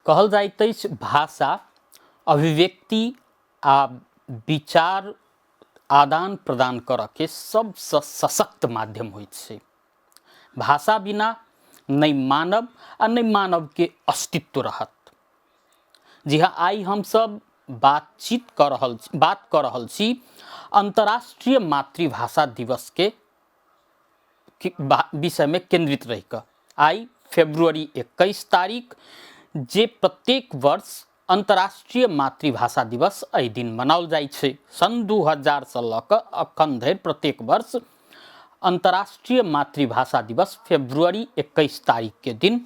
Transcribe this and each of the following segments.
कहल जाइत अछि भाषा अभिव्यक्ति आ विचार आदान प्रदान करऽके सबसँ सशक्त माध्यम होइत छै। भाषा बिना नहि मानव आ नहि मानवके अस्तित्व रहत। जी हाँ, आइ हमसब बातचीत कऽ रहल छी, बात कऽ रहल छी अन्तर्राष्ट्रीय मातृभाषा दिवसके विषयमे केन्द्रित रहि कऽ। आइ फरवरी 21 तारीख, जे प्रत्येक वर्ष अन्तर्राष्ट्रीय मातृभाषा दिवस एहि दिन मनाओल जाइ छै। सन् 2000सँ लऽ कऽ अखन धरि प्रत्येक वर्ष अन्तर्राष्ट्रीय मातृभाषा दिवस फरवरी 21 तारीखके दिन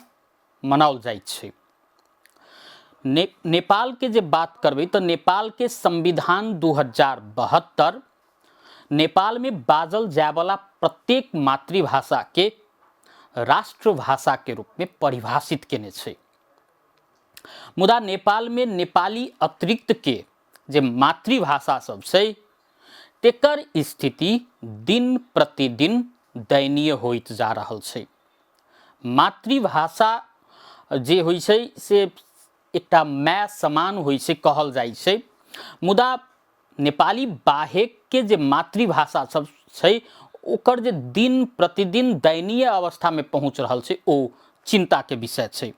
मनाओल जाइ छै। नेपालके जे बात करबै तऽ नेपालके संविधान 2072 नेपालमे बाजल जायवला प्रत्येक मातृभाषाके राष्ट्रभाषाके रूपमे परिभाषित केने छै। मुदा नेपालमे नेपाली अतिरिक्तके जे मातृभाषा सब छै तेकर स्थिति दिन प्रतिदिन दयनीय होइत जा रहल छै। मातृभाषा जे होइ छै से एकटा माय समान होइ छै कहल जाइ छै, मुदा नेपाली बाहेकके जे मातृभाषा सब छै ओकर जे दिन प्रतिदिन दयनीय अवस्थामे पहुँच रहल छै ओ चिन्ताके विषय छै।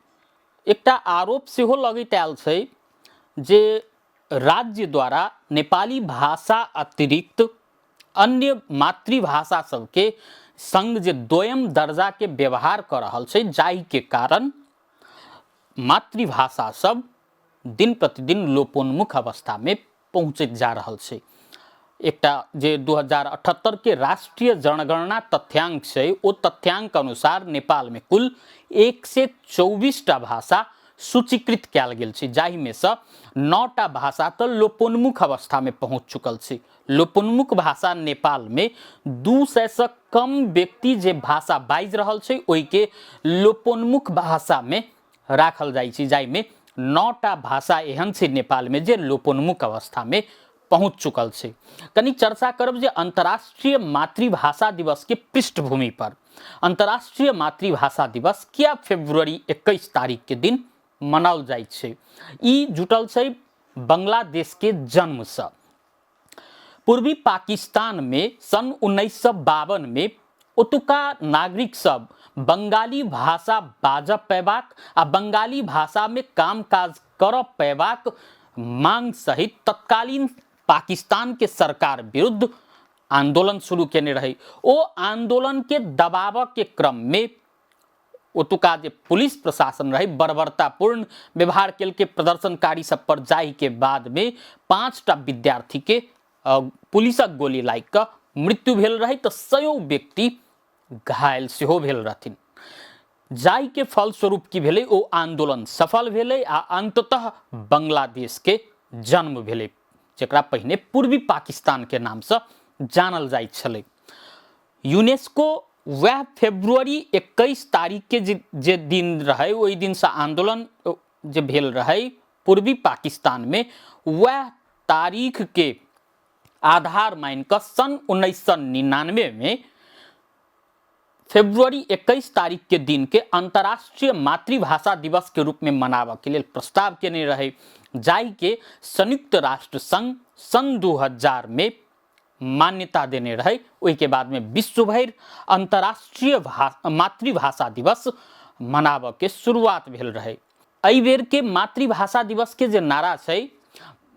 एकटा आरोप सेहो लगैत आयल छै जे राज्य द्वारा नेपाली भाषा अतिरिक्त अन्य मातृभाषा सबके संग जे दोयम दर्जाके व्यवहार कऽ रहल छै, जाहिके कारण मातृभाषा सब दिन प्रतिदिन लोपोन्मुख अवस्थामे पहुँचैत जा रहल छै। एकटा जे 2078 के राष्ट्रीय जनगणना तथ्यांक छै ओ तथ्यांक अनुसार नेपालमे कुल 124टा भाषा सूचीकृत कयल गेल छै, जाहिमे सँ 9टा भाषा तऽ लोपोन्मुख अवस्थामे पहुँच चुकल छै। लोपोन्मुख भाषा नेपालमे 200सँ कम व्यक्ति जे भाषा बाजि रहल छै ओहिके लोपोन्मुख भाषामे राखल जाइ छै, जाहिमे 9टा भाषा एहन छै नेपालमे जे लोपोन्मुख अवस्थामे पहुँच चुकल छै। कनि चर्चा करब जे अंतर्राष्ट्रीय मातृभाषा दिवस के पृष्ठभूमि पर अंतर्राष्ट्रीय मातृभाषा दिवस किया फरवरी 21 तारीख के दिन मनाओल जाइ छै। ई जुटल छै बांग्लादेश के जन्मसँ। पूर्वी पाकिस्तान में सन् 1952 में ओतुका नागरिक सब बंगाली भाषा बाजऽ पेबाक आ बंगाली भाषा में कामकाज करऽ पेबाक मांग सहित तत्कालीन पाकिस्तान के सरकार विरुद्ध आंदोलन शुरू केने रहे। ओ आंदोलन के दबाव के क्रम में ओतुका जे पुलिस प्रशासन रहे बर्बरतापूर्ण व्यवहार केलकै प्रदर्शनकारी सब पर, जाहि के बाद में 5टा विद्यार्थी के पुलिसक गोली लागि कऽ मृत्यु भेल रहे तऽ सयो व्यक्ति घायल सेहो भेल रहथिन। जाहि के फलस्वरूप की भेलै, ओ आंदोलन सफल भेलै आ अंततः बांग्लादेश के जन्म भेलै, जकरा पहिने पूर्वी पाकिस्तान के नामसँ जानल जाइत छलै। यूनेस्को वएह फरवरी 21 तारीख के जे दिन रहै ओहि दिनसँ आंदोलन जे भेल रहै पूर्वी पाकिस्तान में, वएह तारीख के आधार मान कऽ सन् 1999 में फरवरी 21 तारीख के दिन के अंतर्राष्ट्रीय मातृभाषा दिवस के रूप में मनाबऽ के लेल प्रस्ताव केने रहै, जाहि के संयुक्त राष्ट्र संघ सन् 2000 में मान्यता देने रहे। ओहिके बादमे विश्व भरि अंतर्राष्ट्रीय मातृभाषा दिवस मनाबऽ के शुरुआत भेल रहे। एहि बेर के मातृभाषा दिवस के जे नारा छै,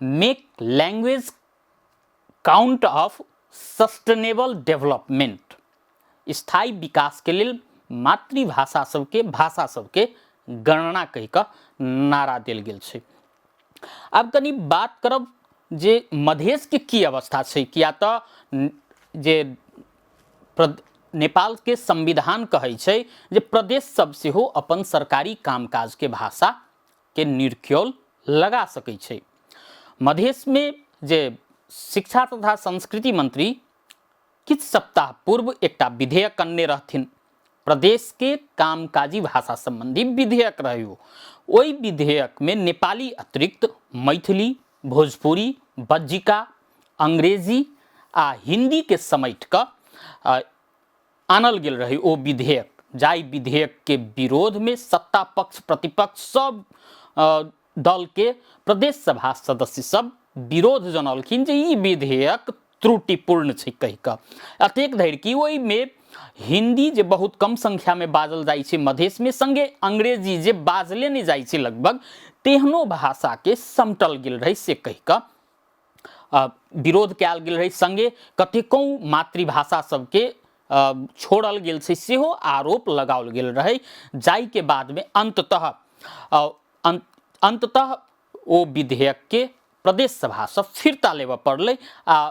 make language count of sustainable development, स्थायी विकास के लेल मातृभाषा सबके भाषा सबके गणना कहि कऽ नारा देल गेल छै। आब कनि बात करब जे मधेशके की अवस्था छै, किया तऽ जे नेपालके संविधान कहै छै जे प्रदेश सब सेहो अपन सरकारी कामकाजके भाषाके निर्क्योल लगा सकै छै। मधेशमे जे शिक्षा तथा संस्कृति मंत्री किछु सप्ताह पूर्व एकटा विधेयक अनने रहथिन, प्रदेश के कामकाजी भाषा संबंधी विधेयक रहे। ओहि विधेयक में नेपाली अतिरिक्त मैथिली, भोजपुरी, बज्जिका, अंग्रेजी आ हिंदी के समेट कऽ आनल गेल रहे ओ विधेयक, जाहि विधेयक के विरोध में सत्ता पक्ष प्रतिपक्ष सब दल के प्रदेश सभा सदस्य सब विरोध जनौलखिन जे ई विधेयक त्रुटिपूर्ण छै कहि कऽ। एतेक धरि कि ओहिमे हिंदी जे बहुत कम संख्यामे बाजल जाइ छै मधेशमे, संगे अंग्रेजी जे बाजले नहि जाइ छै लगभग, तेहनो भाषाके समटल गेल रहै से कहि कऽ विरोध कयल गेल रहै। संगे कतेको मातृभाषा सबके छोड़ल गेल छै सेहो आरोप लगाओल गेल रहै, जाहिके बादमे अंततः अंततः ओ विधेयकके प्रदेश सभासँ फिर्ता लेबऽ पड़लै आ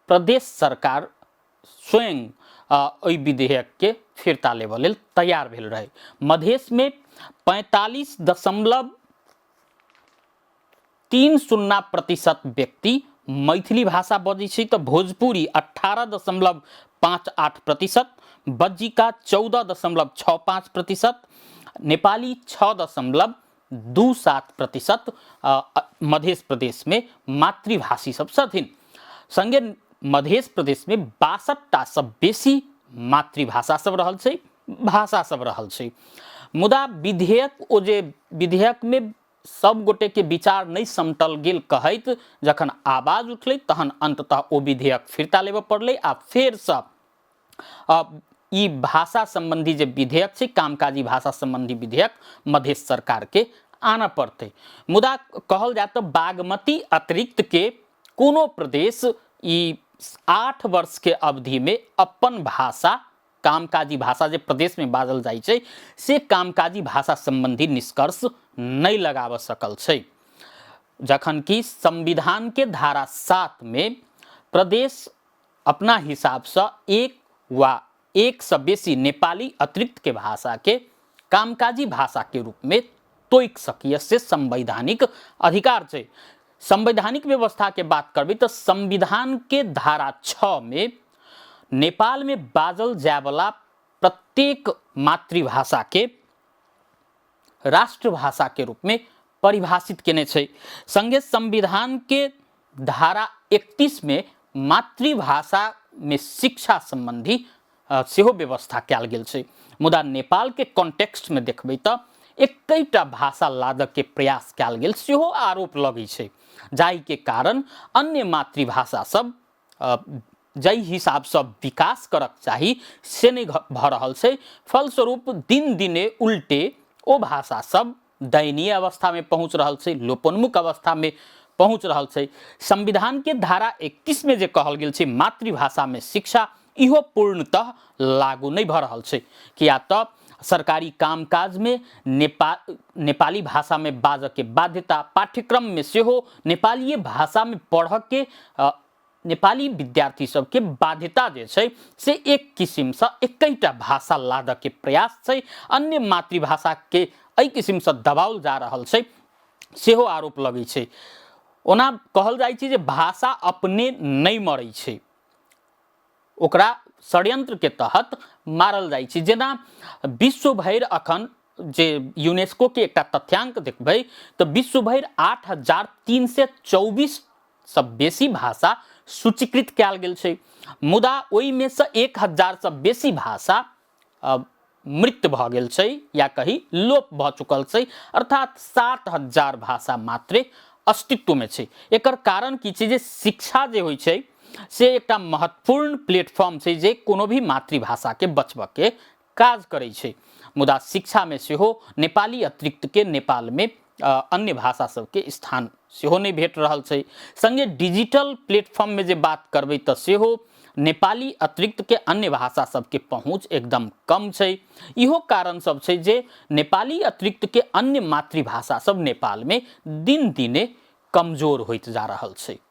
प्रदेश सरकार स्वयं एहि विधेयकके फिर्ता लेबऽ लेल तैयार भेल रहै। मधेशमे 45.30% व्यक्ति मैथिली भाषा बजै छै तऽ भोजपुरी 18.58%, बज्जिका 14.65%, नेपाली 6.27% मध्य प्रदेशमे मातृभाषी सब छथिन। संगे मध्य प्रदेशमे 62टा सँ बेसी मातृभाषा सब रहल छै, भाषा सब रहल छै। मुदा विधेयक ओ जे विधेयकमे सब गोटेके विचार नहि समटल गेल कहैत जखन आवाज उठलै तहन अंततः ओ विधेयक फिर्ता लेबऽ पड़लै आ फेरसँ ई भाषा सम्बन्धी जे विधेयक छै, कामकाजी भाषा सम्बन्धी विधेयक मधेश सरकारके आनऽ पड़तै। मुदा कहल जाय तऽ बागमती अतिरिक्तके कोनो प्रदेश ई 8 वर्षके अवधिमे अपन भाषा, कामकाजी भाषा जे प्रदेशमे बाजल जाइ छै से कामकाजी भाषा सम्बन्धी निष्कर्ष नहि लगाबऽ सकल छै। जखन कि संविधानके धारा 7 मे प्रदेश अपना हिसाबसँ एक वा एकसँ बेसी नेपाली अतिरिक्तके भाषाके कामकाजी भाषाके रूपमे तोकि सकैए, से संवैधानिक अधिकार छै। संवैधानिक व्यवस्थाके बात करबै तऽ संविधानके धारा 6 मे नेपालमे बाजल जायवला प्रत्येक मातृभाषाके राष्ट्रभाषाके रूपमे परिभाषित केने छै। संगे संविधानके धारा 31 मे मातृभाषामे शिक्षा सम्बन्धी सेहो व्यवस्था कयल गेल छै। मुदा नेपालके कॉन्टेक्स्टमे देखबै तऽ एकैटा भाषा लादऽके प्रयास कयल गेल सेहो आरोप लगै छै, जाहिके कारण अन्य मातृभाषा सब जाहि हिसाबसँ विकास करक चाही से नहि भऽ रहल छै। फलस्वरूप दिन दिने उल्टे ओ भाषा सब दयनीय अवस्थामे पहुँच रहल छै, लोपोन्मुख अवस्थामे पहुँच रहल छै। संविधानके धारा 31 मे जे कहल गेल छै मातृभाषामे शिक्षा, इहो पूर्णतः लागू नहि भऽ रहल छै, किया तऽ सरकारी कामकाजमे नेपाली भाषामे बाजऽके बाध्यता, पाठ्यक्रममे सेहो नेपालीय भाषामे पढ़ऽके नेपाली विद्यार्थी सबके बाध्यता जे छै से एक किसिमसँ एकैटा भाषा लादऽके प्रयास छै। अन्य मातृभाषाके एहि किसिमसँ दबाओल जा रहल छै सेहो आरोप लगै छै। ओना कहल जाइ छै जे भाषा अपने नहि मरै छै, ओकरा षड्यंत्रके तहत मारल जाइ छै। जेना विश्व भरि अखन जे यूनेस्को के एकटा तथ्यांक देखबै तऽ विश्व भरि 8324 सँ बेसी भाषा सूचीकृत कयल गेल छै, मुदा ओहिमे सँ 1000 सँ बेसी भाषा मृत भऽ गेल छै या कही लोप भऽ चुकल छै, अर्थात 7000 भाषा मात्रे अस्तित्वमे छै। एकर कारण की छै जे शिक्षा जे होइ छै से एकटा महत्वपूर्ण प्लेटफॉर्म छै जे कोनो भी मातृभाषाके बचबऽके काज करै छै। मुदा शिक्षामे सेहो नेपाली अतिरिक्तके नेपालमे अन्य भाषा सबके स्थान सेहो नहि भेट रहल छै। संगे डिजिटल प्लेटफॉर्ममे जे बात करबै तऽ सेहो नेपाली अतिरिक्तके अन्य भाषा सबके पहुँच एकदम कम छै। इहो कारण सब छै जे नेपाली अतिरिक्तके अन्य मातृभाषा सब नेपालमे दिन दिने कमजोर होइत जा रहल छै।